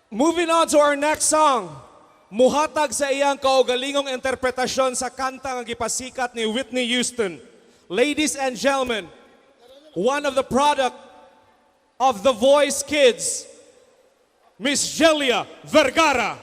Moving on to our next song. Muhatag sa iyang kaugalingong interpretasyon sa kanta nga gipasikat ni Whitney Houston. Ladies and gentlemen, one of the product of The Voice Kids, Miss Jelia Vergara.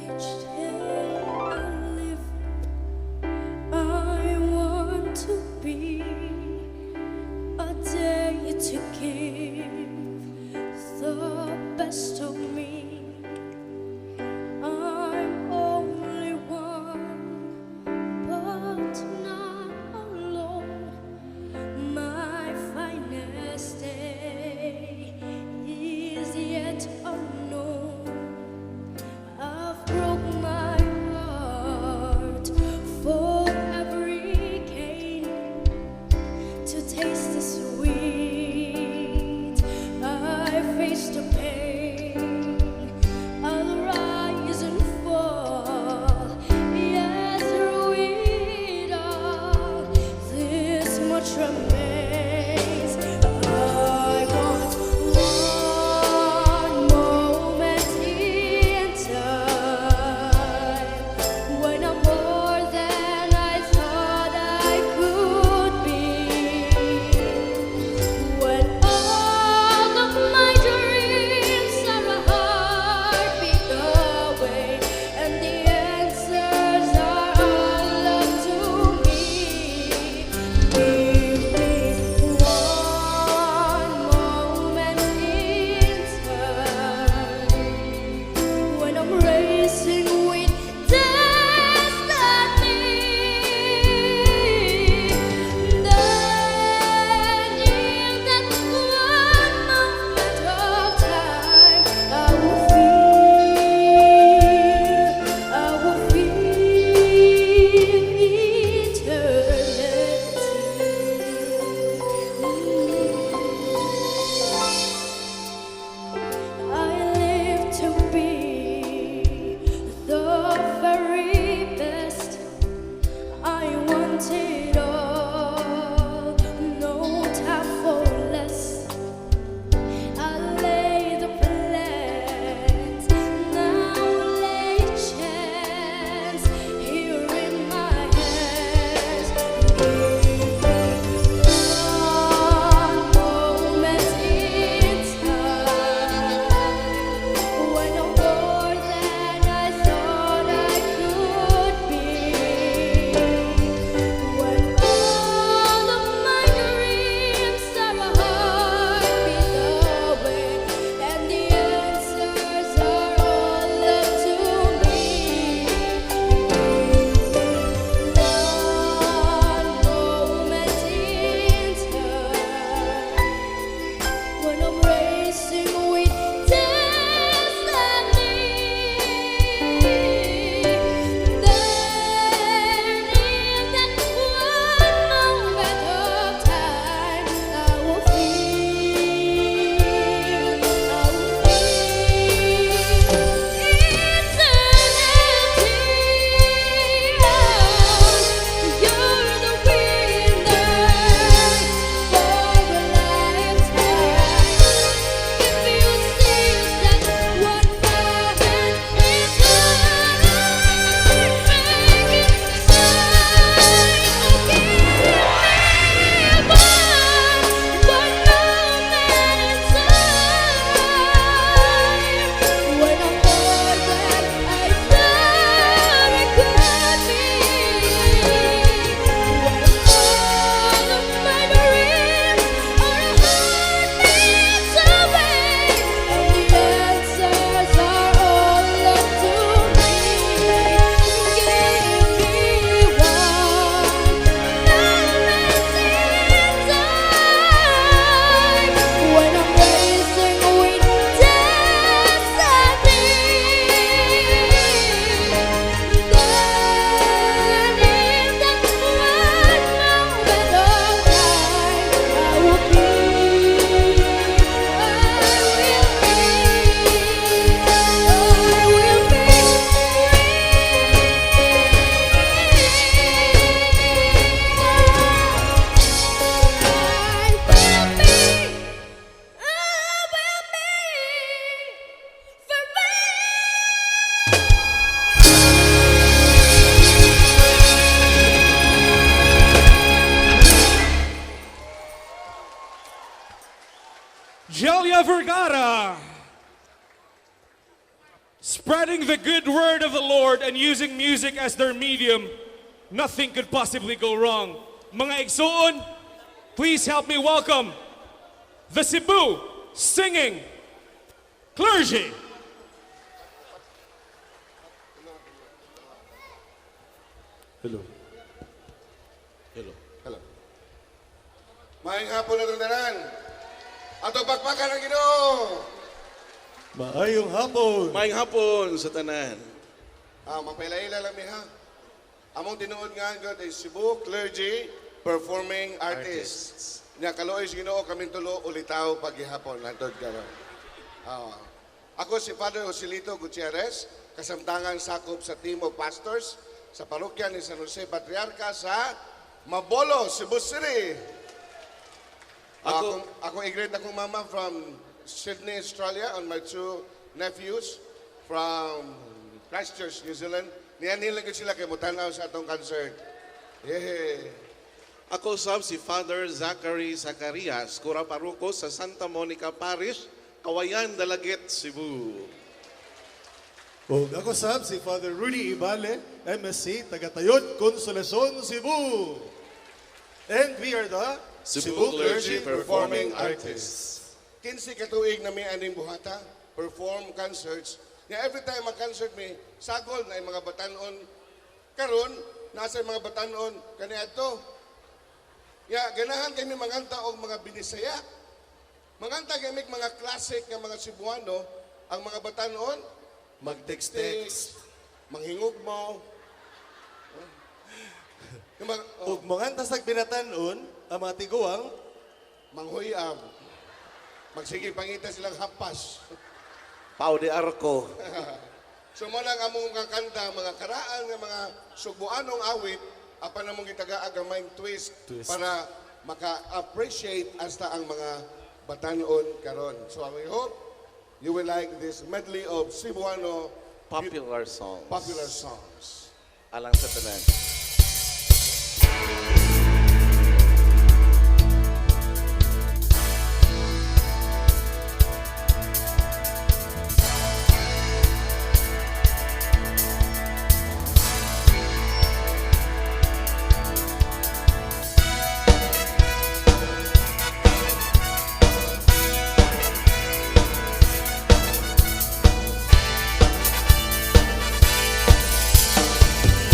Each day I live, I want to be a day to give the best of me. I'm only one, but not alone. My finest day is yet unknown. I've broke my heart for every gain to taste the sweet. I faced the pain. I'll rise and fall. Yes, through it all, this much remains. I want one moment in time when I'm more than I thought I could be. Jelia Vergara. Spreading the good word of the Lord and using music as their medium, nothing could possibly go wrong. Mga igsuon, please help me welcome the Cebu Singing Clergy. Hello. Hello. Hello. Maayong hapon na tanan. Ato pakpakan ang Ginoo. Maayong hapon. Maayong hapon sa tanan. Ah, mapaila-ila lang mi ha. Among tinuod nga God ay Cebu Clergy Performing Artists. Nya kaluoy sa Ginoo kaming tulo ulitaw paghihapon hantod karon. Ah. Ako si Father Joselito Gutierrez, kasamtangan sakop sa team of pastors sa parokya ni San Jose Patriarca sa Mabolo, Cebu City. Ako i-greet akong mama from Sydney, Australia, and my two nephews from Christchurch, New Zealand. Niyan lang sila kay mutanaw sa atong concert. Yeah. Ako sab si Father Zachary Zacarias, kura paroko sa Santa Monica Parish, Kawayan, Dalaguete, Cebu. Ug ako sab si Father Rudy Ibale, MSC, taga-Tayod, Consolacion, Cebu. And we are the Cebu Clergy Performing Artists. 15 ka tuig na mi aning buhata, perform concerts. Nya every time mag-concert mi, sagol na yung mga batanon. Karon, nasa yung mga batanon kaniadto. Ya, ganahan kami manganta og mga binisaya. Manganta kami mga classic nga mga Cebuano, ang mga batanon, Mag-text-text. Manghingog mo. Yung mga, oh, Ug manganta sa binatanon, ang mga tiguang, manghuyam. Magsige pangita silang hapas. Pau de Arco. So mo lang among mga kanta, mga karaan nga mga sugbuanong awit, apan among gitaga gamayng twist, Twist. para maka-appreciate hasta ang mga batanon karon. So I hope you will like this medley of Cebuano Popular songs. Popular songs. Alang sa tanan.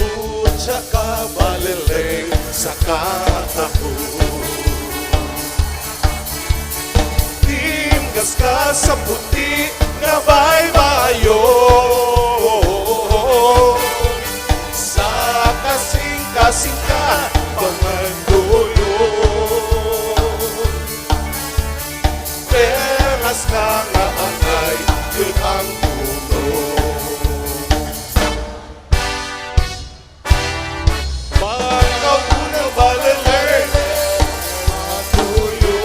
Putya ka balileng sa kataho. Timgas ka sa puti nga baybayo. Sa kasing-kasing ka pangandoyo. Peras ka nga angay yun ang puno. Pagkauna balileng matuyo.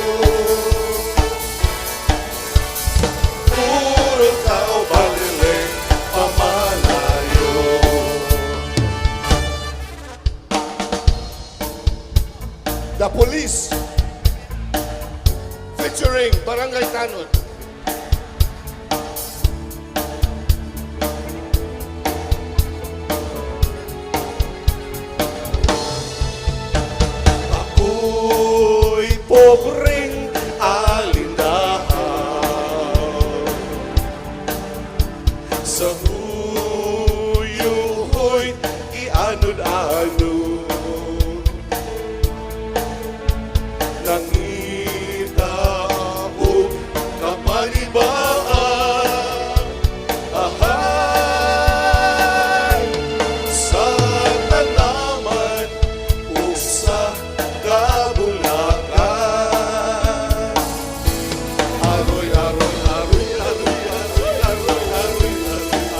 Puro tao balileng pamalayo. The Police featuring Barangay Tanod. Ako'y pobreng alindahan sa huyuhoy ianod-anod. Nangita og kapanibaan. Ahay, sa tanaman ug sa kabulakan. Aroy, aroy, aroy, aroy, aroy, aroy, aroy,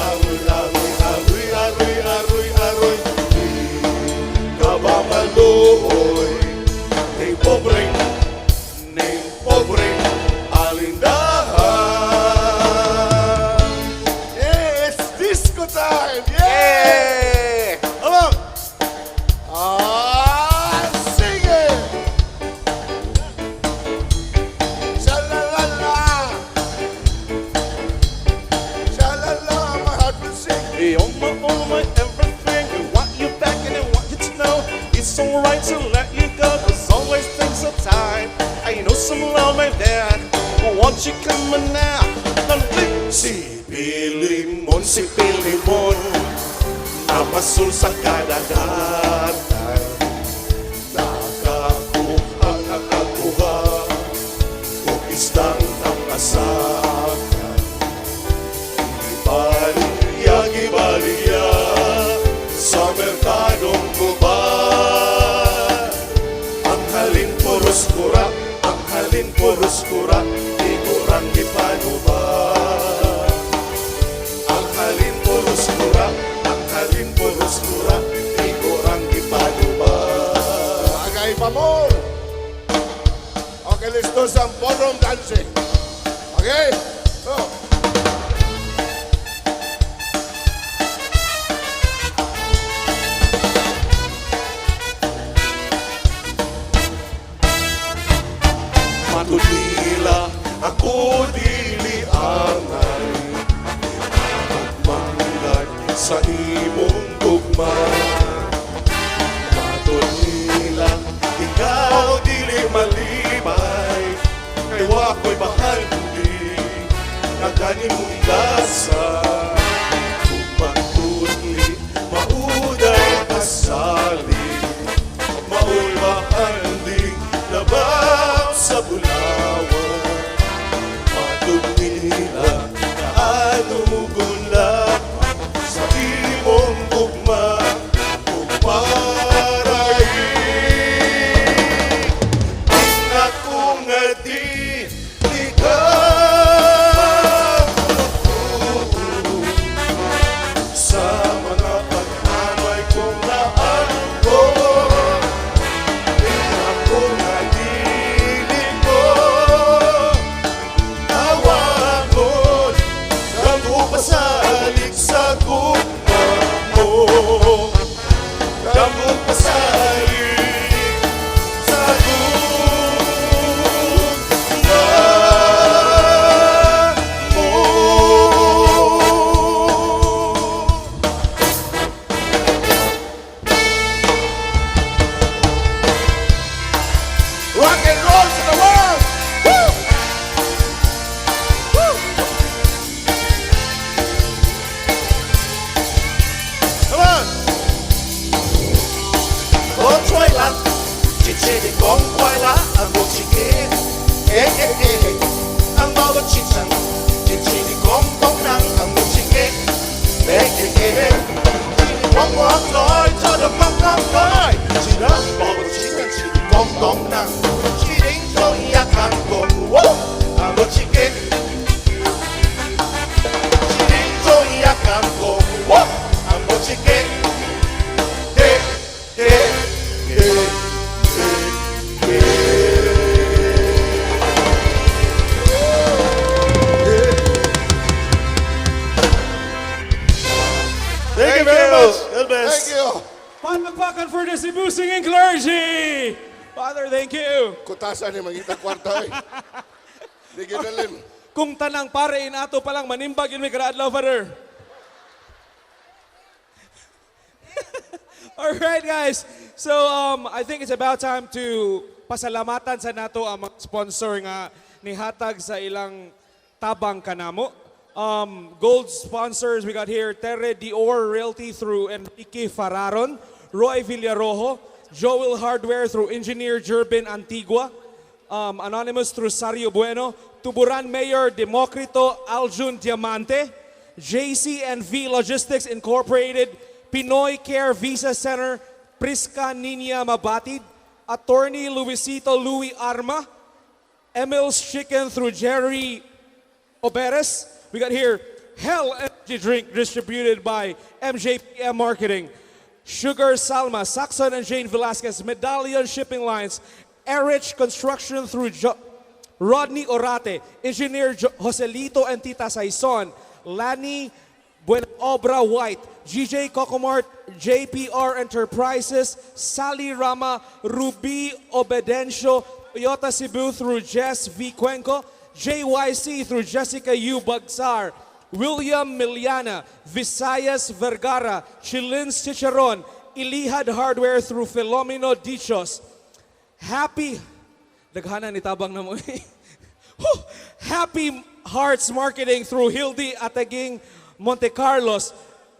aroy, aroy, aroy, aroy, aroy, aroy, di ka ba maluoy, kay pobreng Now. Si Pilimon, si Pilimon, namasul sa kadagatan. Nakakuha, nakakuha, og isdang namasakan. Gibaligya, gibaligya, sa merkadong gubat. Ang halin puros kura, ang halin puros kura, igurang gipanubat. Ang halin puros kura, ang halin puros kura, igurang gipanubat. Bagay pa more! Okay, let's do some ballroom dancing. Okay? Go. Matud nila ako dili angay Manggad sa imong gugma. Matud nila ikaw dili malipay, kay wa ko'y bahandi nga gani mo igasa. Kung matudli mauday kasali, mao'y bahandi labaw sa bulawan. Matod nila kaanugon lamang sa imong gugma ug paray. Tingnan ko nga di di ka matuto sa mga pag-amay kong naangkon. Tingnan ko nga dili ko tawagon, damo pasalig sa gugma mo. Damo pasalig sa gugma mo. Rock and roll to the world! Woo! Woo! Come on! 我吹啦，这这的讲快啦，啊我自己，哎哎哎，啊我个七层，这这的讲讲人，啊我自己，哎哎哎，讲我来，做得慢慢来，是啦，我个七层，这的讲讲人，这顶做也看讲我，啊我自己，这顶做也看讲我，啊我自己。Hey, hey, hey, hey, Thank you very much. God bless. Thank you. Palakpakan for the Cebu Singing Clergy! Father, thank you. Kutasan ni mangita kwarta eh. Di ginalim. Kung tanang pare inato pa lang manimbag yun may karaadlaw, Father. All right, guys. So I think it's about time to pasalamatan sa nato ang mga sponsor nga nihatag sa ilang tabang kanamo. Gold sponsors we got here, Terre Dior Realty through Enrique Farraron, Roy Villarojo, Joel Hardware through Engineer Jervin Antigua, Anonymous through Sario Bueno, Tuburan Mayor Democrito Aljun Diamante, JC&V Logistics Incorporated, Pinoy Care Visa Center, Prisca Nina Mabatid, Attorney Luisito Louis Arma, Emil's Chicken through Jerry Oberes. We got here Hell Energy Drink distributed by MJPM Marketing, Sugar Salma, Saxon and Jane Velasquez, Medallion Shipping Lines, Erich Construction through Rodney Orate, Engineer Joselito and Tita Saison, Lani Buenobra White, GJ Cocomart, JPR Enterprises, Sally Rama, Ruby Obedencio, Toyota Cebu through Jess V. Cuenco, JYC through Jessica U. Bagsar, William Miliana, Visayas Vergara, Chilin Chicharon, Ilihad Hardware through Filomeno Dichos, Happy, daghana ni tabang na mo. Whew! Happy Hearts Marketing through Hildy Ataging Monte Carlos,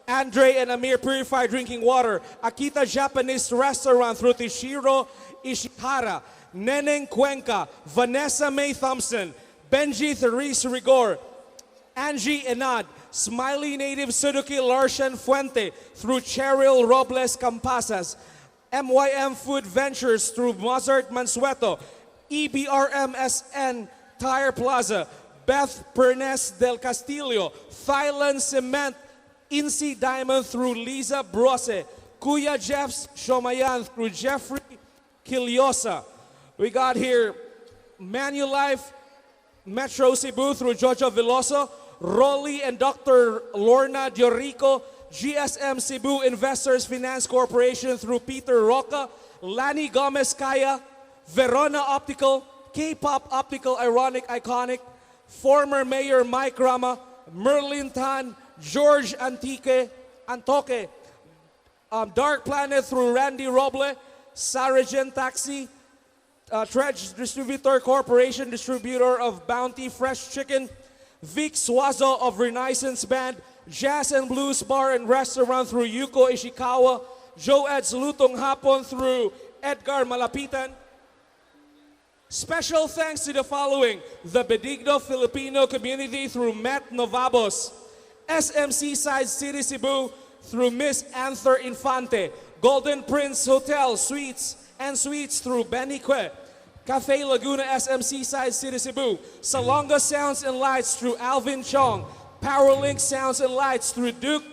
Andre and Amir Purified Drinking Water, Akita Japanese Restaurant through Tishiro Ishihara, Neneng Cuenca, Vanessa May Thompson, Benji Therese Rigor, Angie Enad, Smiley Native Suzuki Larshan Fuente through Cheryl Robles Campasas, MYM Food Ventures through Mozart Mansueto, EBRMSN Tire Plaza, Beth Pernes del Castillo, Thailand Cement, Insi Diamond through Lisa Brose, Kuya Jeff's Shomayan through Jeffrey Kiliosa. We got here Manulife Metro Cebu through Jojo Veloso, Rolly and Dr. Lorna Diorico, GSM Cebu Investors Finance Corporation through Peter Roca, Lani Gomez Kaya, Verona Optical, K-Pop Optical Ironic Iconic, former Mayor Mike Rama, Merlin Tan, George Antique, Antoque, Dark Planet through Randy Roble, Saragen Taxi, Tredge Distributor Corporation, distributor of Bounty Fresh Chicken, Vic Suazo of Renaissance Band, Jazz and Blues Bar and Restaurant through Yuko Ishikawa, Joe Ed's Lutong Hapon through Edgar Malapitan. Special thanks to the following: the Benigno Filipino community through Matt Novabos, SMC Side City Cebu through Miss Anther Infante, Golden Prince Hotel Suites and Suites through Benny Que, Cafe Laguna SMC Side City Cebu, Salonga Sounds and Lights through Alvin Chong, Powerlink Sounds and Lights through Duke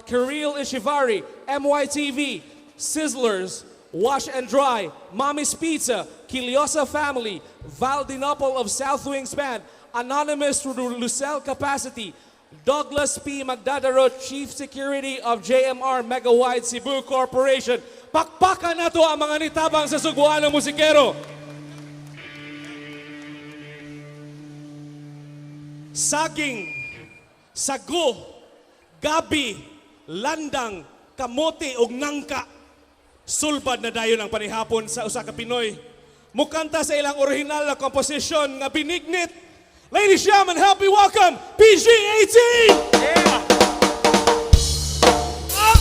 Kirill Ishivari, MYTV, Sizzlers, Wash and Dry, Mommy's Pizza, Kiliosa Family, Val Dinopol of South Wings Band, Anonymous through Lucelle Capacity, Douglas P. Magdadaro, Chief Security of JMR Megawide Cebu Corporation. Pakpakan na to ang mga nitabang sa Sugbuanong Musikero. Saging, sago, gabi, landang, kamote ug nangka. Sulbad na dayon ang panihapon sa usa ka Pinoy. Mukanta sa ilang original na komposisyon nga binignit. Ladies and gentlemen, help me welcome PG-18! Yeah! Ah!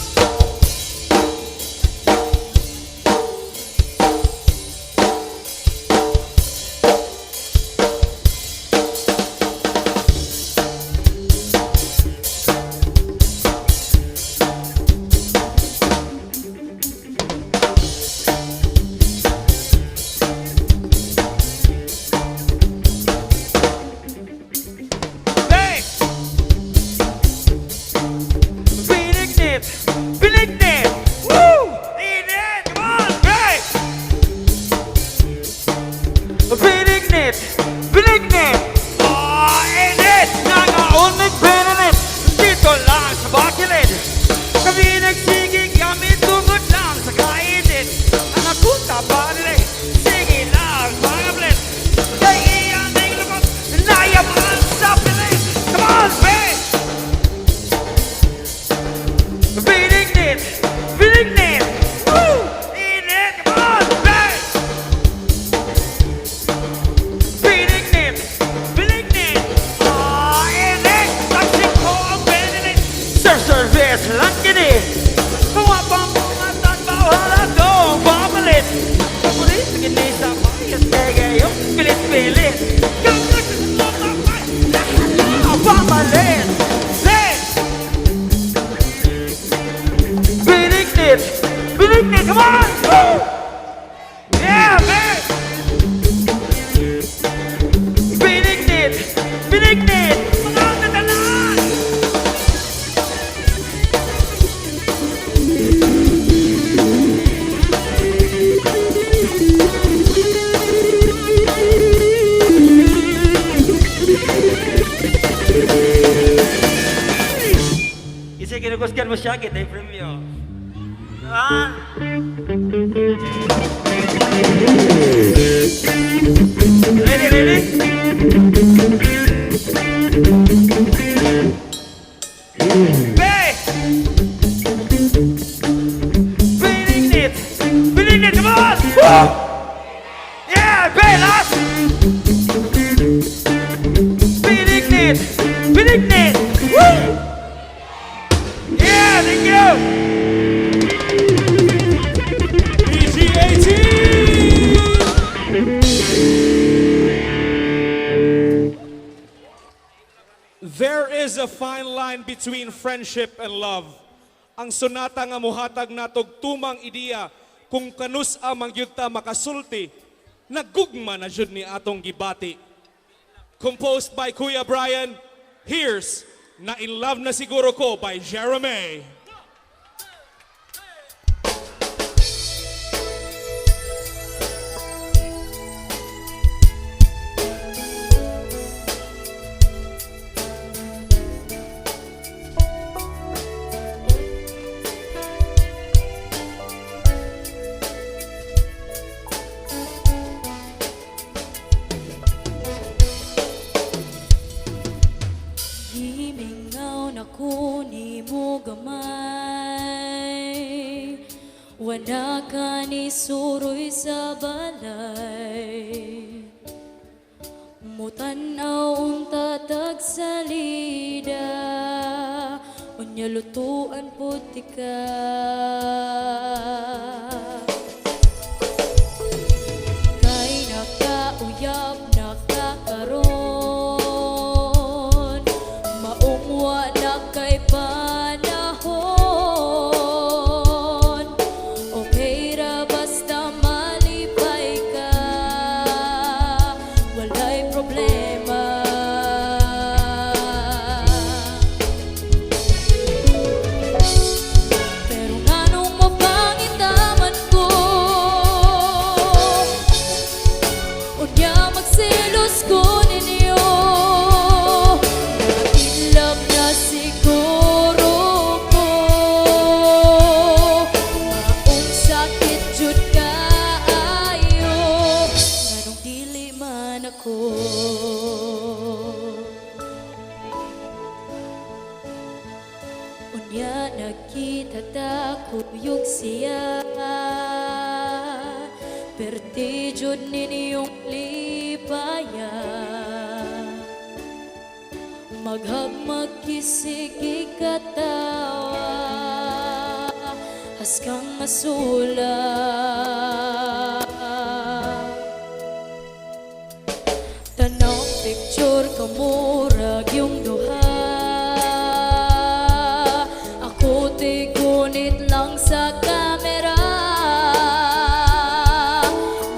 Hey! Binignit! Binignit! Woo! Init! Come on! Hey! Binignit! Binignit! Oh, init! Nangaunit binignit! Dito lang sa bakilid! Kami nagsigig gamit tungod lang sa kainit! Ang akunta pa nila sige lang mga blit! Kay iyan ay lukot! Nayaman sa pilit! Come on, babe! Binignit! Binignit! Woo! Init! Come on, babe! Binignit! Binignit! Ah, init! Taxi ko ang binignit! Sir, service lang kini! Pumapang pumatag bawal akong papalit! Papulit kini sa bayas kaya yung pilit-pilit! Kapag sa lumapay, lahat na papalit! Hey! Binignit! Binignit! Come on! Woo! Yeah, man! Binignit! Binignit! Mga katalaan! Isa kinukusgan mo siya, kita yung premyo. Ah! Ready, ready? Hey! Binignit! Binignit, come on! Woo! Yeah, Belas! Binignit! Binignit! Woo! Yeah, thank you! PG-18! There is a fine line between friendship and love. Ang sonata nga muhatag natog tumang ideya kung kanus-a man gyud ta makasulti, nagugma na jud ni atong gibati. Composed by Kuya Brian, here's Na In Love Na Siguro Ko by Jeremy. Gimingaw na ko nimo gamay. Wala ka ni suroy sa balay. Mutanaw unta tagsalida. Unya lutuan puti ka. Kay nakauyab na ka karon, maong wa na kay panahon. Okay ra basta malipay ka, walay problema. Pero nganong mapangita man ko, unya magselos ko ninyo? Na-in love na siguro ko. Maong sakit jud kaayo, nganong dili man ako. Unya nagkita ta, kuyog siya. Perti jud ninyong lipaya. Mag-hug, mag-kiss, sige katawa. Haskang masula. Tanaw picture kamurag yung duha. Ako tigunit lang sa kamera.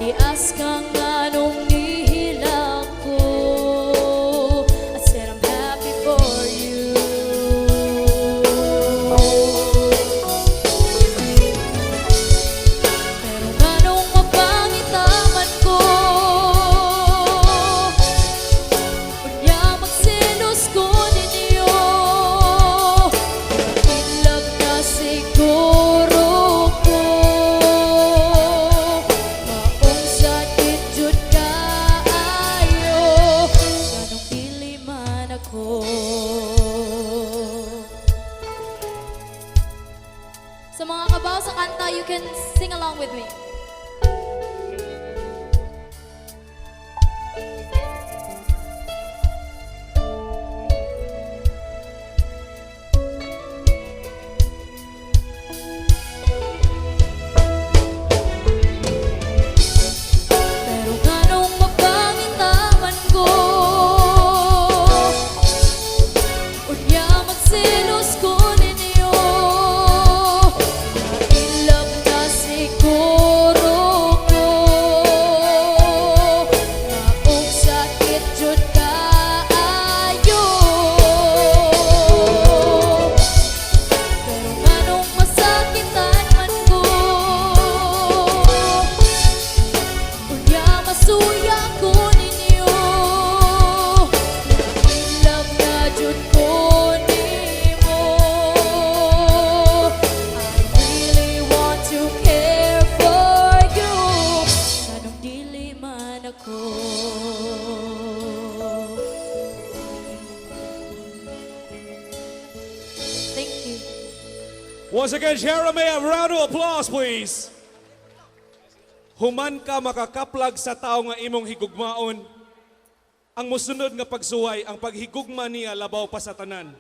Nias ka nga nung nihilak ko. I said, "I'm happy for you." Pero nganong mapangita man ko, unya magselos ko ninyo? In love na siguro ko. Maong sakit jud kaayo, nganong dili man ako. Sa mga kabaw sa kanta, you can sing along with me. Pero nganong mapangita man ko, unya magselos ko ninyo? In love na siguro ko. Maong sakit jud kaayo. Pero nganong masakitan man ko, unya masuya ko ninyo? In love na jud ko nimo. I really want to care for you. Nganong dili man ako. Thank you. Once again, Jeremy, a round of applause, please. Human ka makakaplag sa tao nga imong higugmaon, Ang musunod nga pagsuway, ang paghigugma niya labaw pa sa tanan.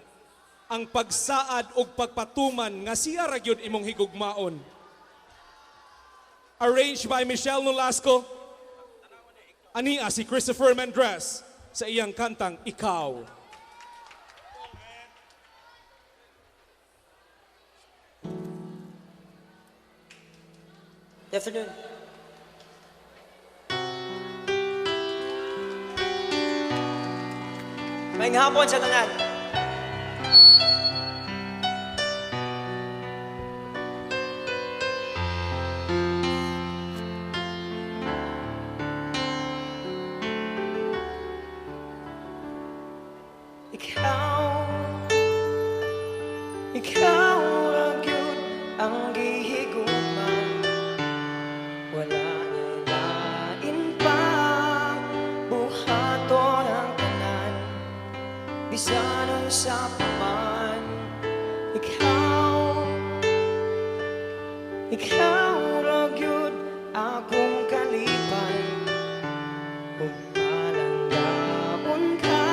Ang pagsaad og pagpatuman nga siya ra gyud imong higugmaon. Arranged by Michelle Nolasco, ania si Christopher Mendrez sa iyang kantang Ikaw. Good afternoon. Maayong hapon sa tanan. Ikaw, ikaw ra gyud ang gihigugma. Wala na'y lain pa. Buhaton ang tanan, bisan unsa pa man. Ikaw, ikaw ra gyud akong kalipay. Ug palanggaon ka,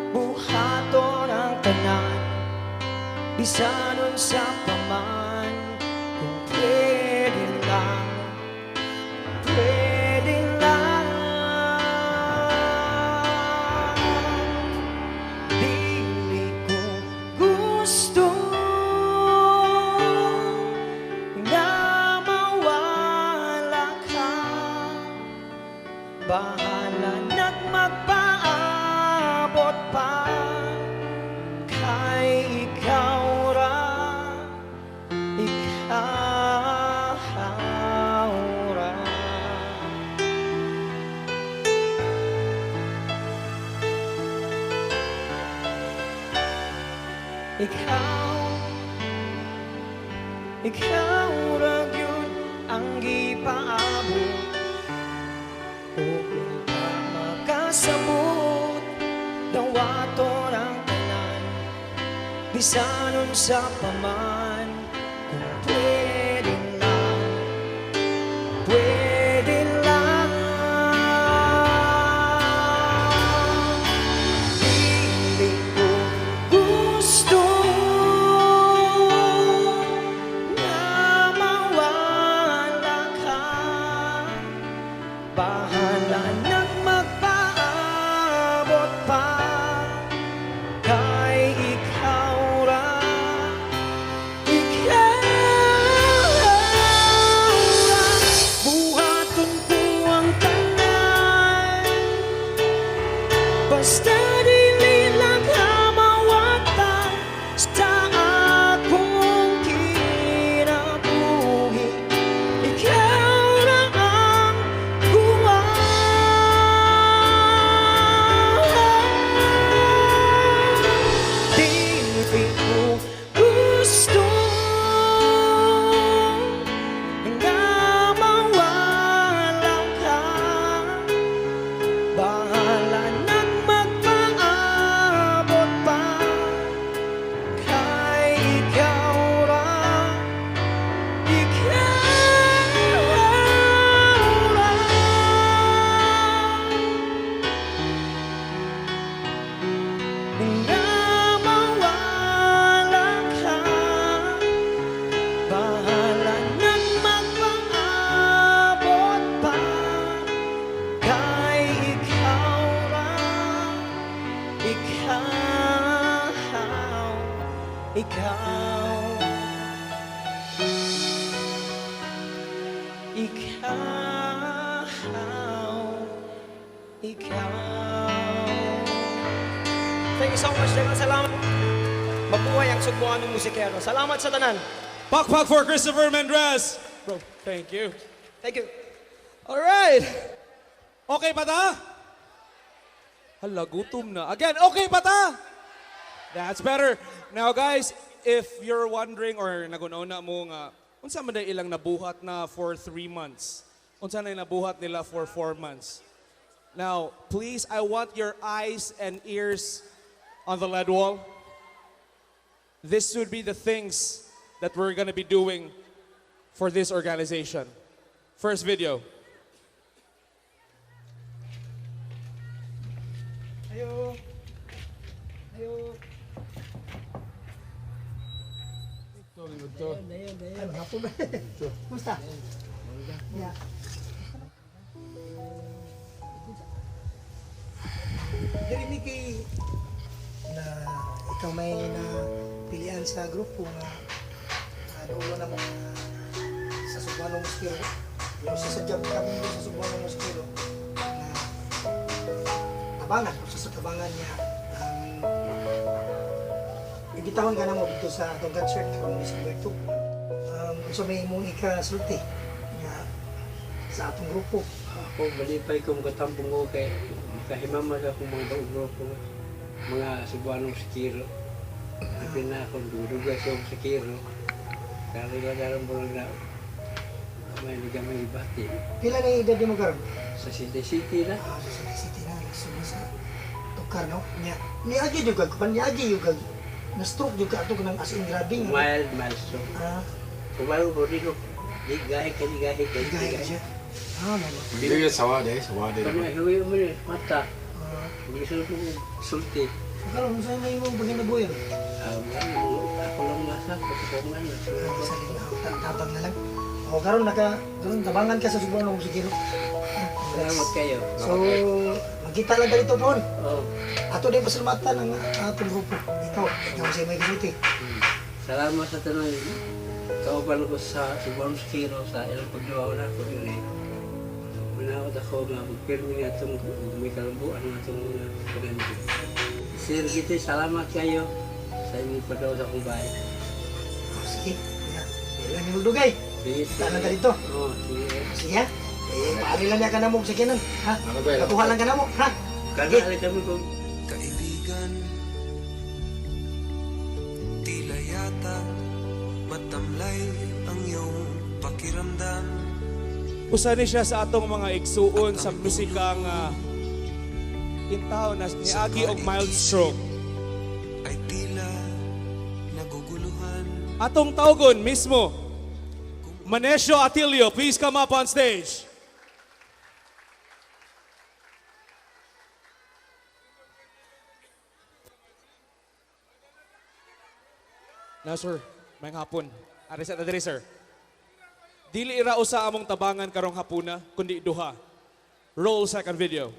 buhaton ang tanan, bisan unsa pa man. Kung pwede lang, pwede lang. Dili ko gusto nga mawala ka. Bahala na'g magpaabot pa, kay ikaw ra, ikaw ra. Ikaw, ikaw ra gyud ang gipaabot. Ug ka makasabot, dawaton ang tanan, bisan unsa pa man. Kung pwede lang, pwede lang. Dili ko gusto nga mawala ka. Bahala na'g magpaabot pa, kay ikaw ra, ikaw ra. Buhaton ko ang tanan, basta dili lang ka mawagtang sa akong kinabuhi. Ikaw ra ang buwan. Dili ko gusto nga mawala ka. Bahala na'g magpaabot pa, kay ikaw ra, ikaw ra. Nga mawala ka. Bahala na'g magpaabot pa, kay ikaw ra, ikaw, ikaw, ikaw, ikaw. Thank you so much. Daghang salamat. Mabuhay ang Sugbuanong musikero. Salamat sa tanan. Pakpak for Christopher Mendrez. Bro, thank you. Thank you. All right. Okay pa ta? Hala, gutom na. Again, okay pa ta? That's better. Now guys, if you're wondering or naghuna-huna mo nga, unsa man diay ilang nabuhat na for 3 months? Unsa na nabuhat nila for 4 months? Now, please, I want your eyes and ears on the LED wall. This would be the things that we're gonna be doing for this organization. First video. Kumusta? Yeah. Diri ni kay na ikaw may na pilian sa grupo nga dulo na mga sa Subuano Moskero. Pero sa job kami sa Subuano Moskero na tabangan, sa tabangan niya ang imbitahon ka na mo dito sa atong concert karong December 2. So may imong ikasulti nga sa atong grupo. Ako, malipay ko makatambong ko kay makahimamag ako mga bagong grupo, mga Subuanong Sikiro. Sabi na ako, duduga siya sa Sikiro. Karila dalang bulang na may liga may ibati. Pila na yung edad mo karon? Sa City City na. Ah, sa City City na nagsulod sa tukar no. Nya niagi jud kag pan niagi jud kag na stroke jud ka ato kanang as in grabe nga. Mild, mild stroke. Ah, Kumalo ko dito. Di gahi ka, di gahi ka, di gahi ka gahi. siya. Ah, mama. Hindi sawa deh, sawa deh. Kano, hiwi mo rin, mata. Ah, Gusto ko sulti. karon unsa may imong paginabuhi? Ah, ako lang nasa, ako nga na. Ah, sa tabang na lang. O karon naka karon tabangan ka sa Subuano Musikero. Salamat kayo. So, magkita lang dito po. Oh. Ato din pasalamatan ang atong grupo. Ikaw, ikaw sa may kasulti. Salamat sa tanan. Kauban ko sa Subuan Sikiro sa ilang pagduwa na ako yun eh. Manawad ako nga magpirmi nga itong may kalambuan nga itong mga pagandi. Sir Giti, salamat kayo sa inyong pagdaw sa akong bahay. Oh, sige. Yeah. Dili lang yung dugay. Sige, Kita lang ka dito. Oo, sige. Sige ha. Eh, paari lang niya ka na mo sa kinan. Ha? Nakuha lang ka na mo. Ha? Sige. Kanali kami kung Kaibigan, tila yata matamlay ang iyong pakiramdam. Usa ni siya sa atong mga igsuon sa musika nga intaw na niagi og mild stroke. Ay tila naguguluhan. Atong tawgon mismo, Manesio Atilio, please come up on stage. Now sir, may hapon. Ari sa diri sir. Dili ira usa among tabangan karong hapuna, kundi duha. Roll second video.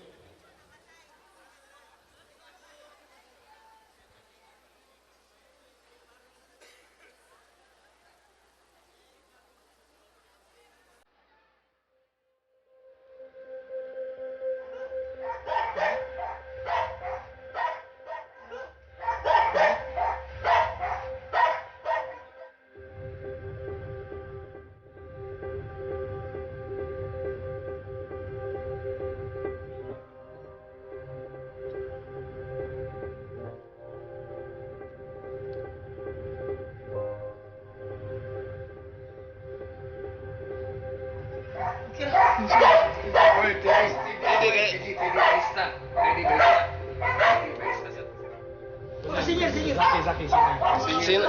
Sige, sige. Sino?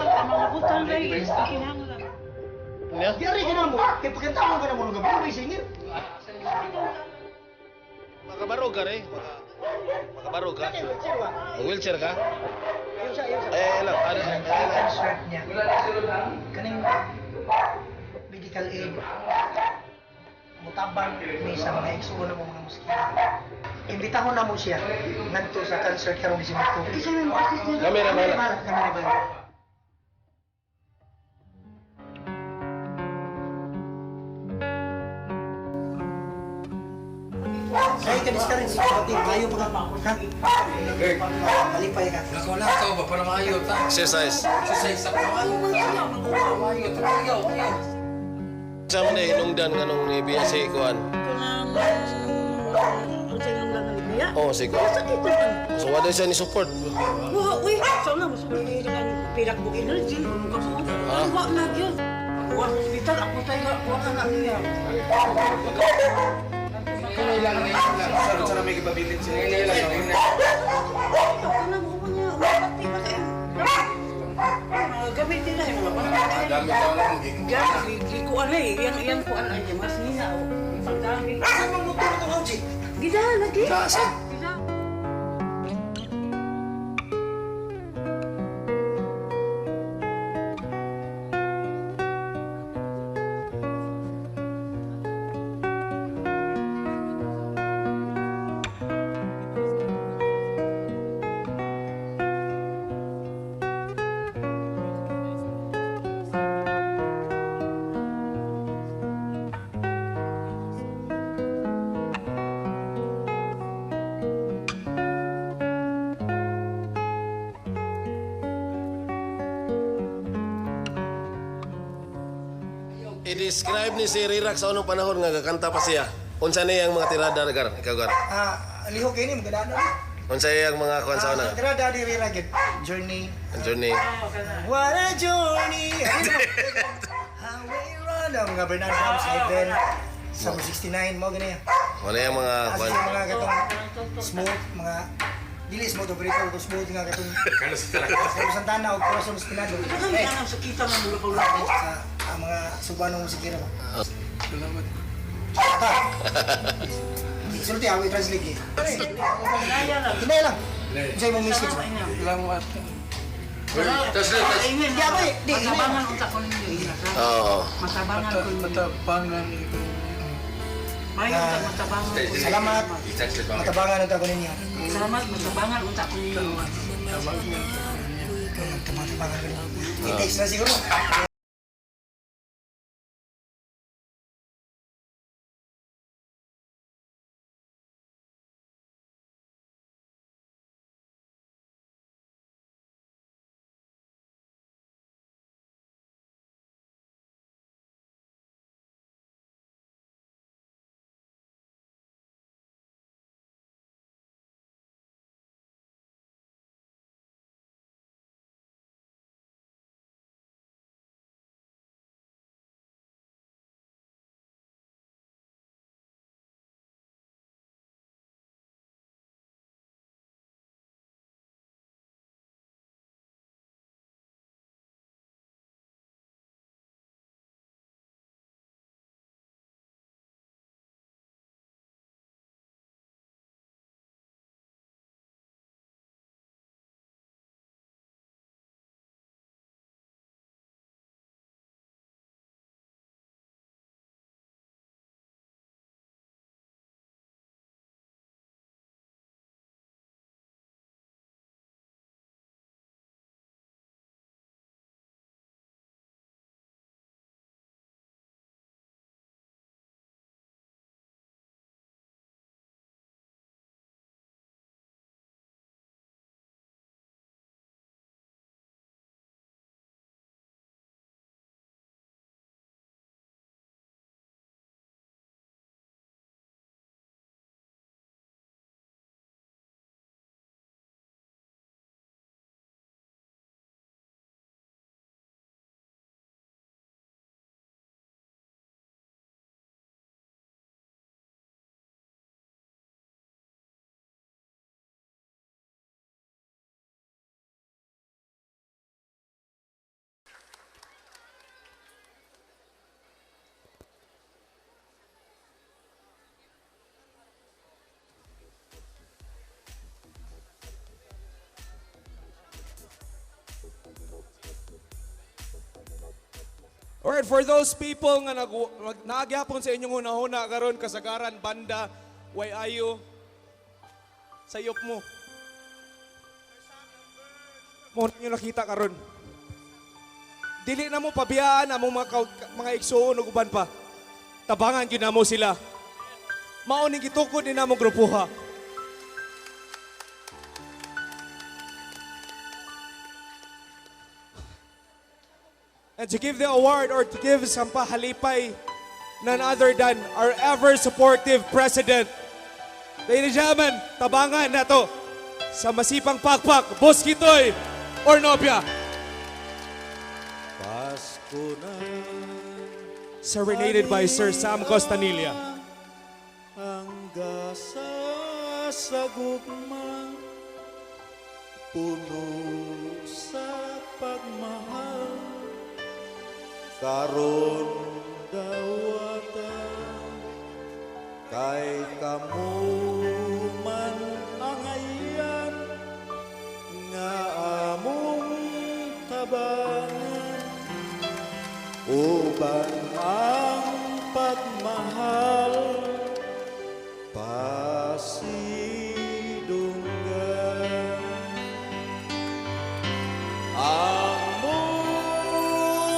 Diri ka na mo. Kay pagkantawon ka na mo ng gabi, may singil. Makabarog ka rin. Makabarog ka. Kay wheelchair wa. Wheelchair ka? Ayaw siya, ayaw siya. Eh, lang. Ano, eh, lang. Concert niya. Kaning medical aid. Mutabang ni sa mga igsuon na mo mga musikero. Imbitahon na mo siya ngadto sa concert karong December 2. Kami na, Kami bala. na bala. Ay, kanis ka rin si Kapatid. Mayo pa ka. Ha? Malipay ka. Lakaw-lakaw ba para maayo ta? Exercise. Exercise sa maayo. Maayo, tumayo. Sa man eh, hinungdan nga nung nibiya si Kuan. Oo, si Kuan. So, wala siya ni support. Uy, sana mas pirak mo energy. Ha? Wa na gyud. Wa sa ospital ako tayo, wa ka na niya. Sana may kibabilin siya. Ako na mo niya, wa pa kayo. Gamit nila yung mga Dami tao lang. Gamit, gikuan eh, yang yang kuan ay mas nina o. Pagdami. Saan mo motor itong Oji? Gida lagi. Saan? Gida. I-describe ni si Rirac sa unong panahon nga gakanta pa siya. Unsa ni ang mga tirada gar? Ikaw gar. Ah, lihok kini magdaan. Unsa iyang mga kuan sa una? Ah, tirada di Rira gyud. Journey. Ang journey. What a journey. Highway run. Ang mga Bernard Rams, Heaven. Summer 69, mo ganyan. Wala yung mga kuan. Kasi mga katong smooth, mga dili smooth operator ko smooth nga katong Carlos Santana. Carlos Santana o Corazon Espinado. Ay, sa kita man mura pa Sa ang mga Subuanong musikero ba. Salamat. Sulti ako i-translate eh. Hinay lang. Unsay imong message ba? Salamat. Translate. Di ako eh. Di, hinay lang. Matabangan unta ko ninyo. Oo. Matabangan ko ninyo. Matabangan ko. Mayo unta matabangan ko. Salamat. Matabangan unta ko ninyo. Salamat matabangan unta ko ninyo. Matabangan ko ninyo. I-text na siguro. Alright, for those people nga nag naagyapon sa inyong hunahuna karon kasagaran banda way ayo sayop mo. Mo na nyo nakita karon. Dili na mo pabiyaan among mga mga igsuon ug uban pa. Tabangan gyud namo sila. Mao ning gitukod ni namong grupuha. And to give the award or to give sampahalipay, none other than our ever supportive president. Ladies and gentlemen, tabangan na to sa masipang pakpak, Boss Kitoy Ornopia. Pasko na Serenaded by Sir Sam Costanilla. ang gasa sa gugma, puno sa pagmahal, karon dawata kay kamo man angayan nga among tabangan uban ang pagmahal pasidunggan. Ang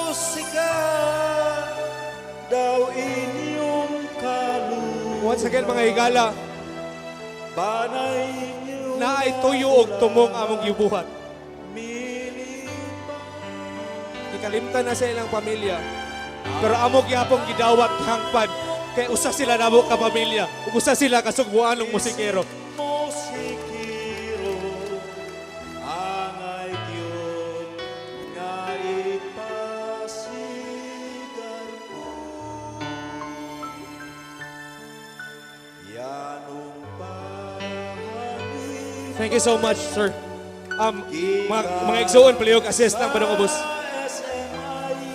musika daw inyong kaluman. Once again, mga higala, Banay niyo naay tuyo og tumong among gibuhat. Gikalimtan na sa ilang pamilya. Pero amo gyapong gidawat hangpan kay usa sila namo ka pamilya ug usa sila ka Sugbuanong musikero. Musikero angay gyud nga ipasigar ko yanong pahalin. Thank you so much, sir. Mga igsuon, palihog assist lang padung ubos. SMI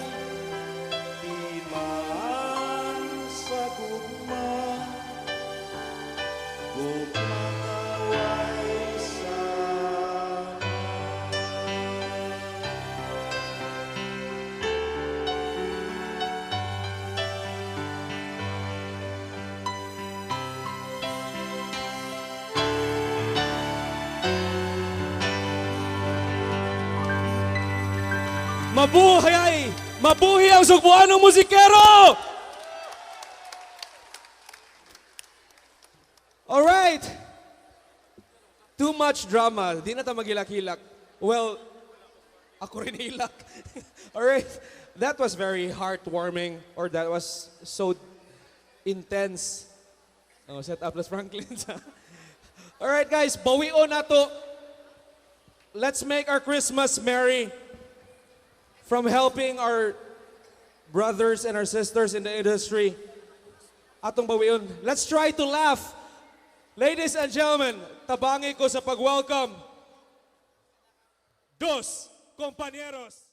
timaan sa gugma, gugma nga way sama. Mabuhay! Mabuhi ang Sugbuanong musikero! Alright! Too much drama. Di na ta maghilak-hilak. Well, ako rin hilak. Alright. That was very heartwarming, or that was so intense. Oh, set up Los Franklin. Alright guys, bawion na to. Let's make our Christmas merry from helping our brothers and our sisters in the industry. Atong bawion. Let's try to laugh. Ladies and gentlemen, tabangi ko sa pag-welcome. Dos Compañeros.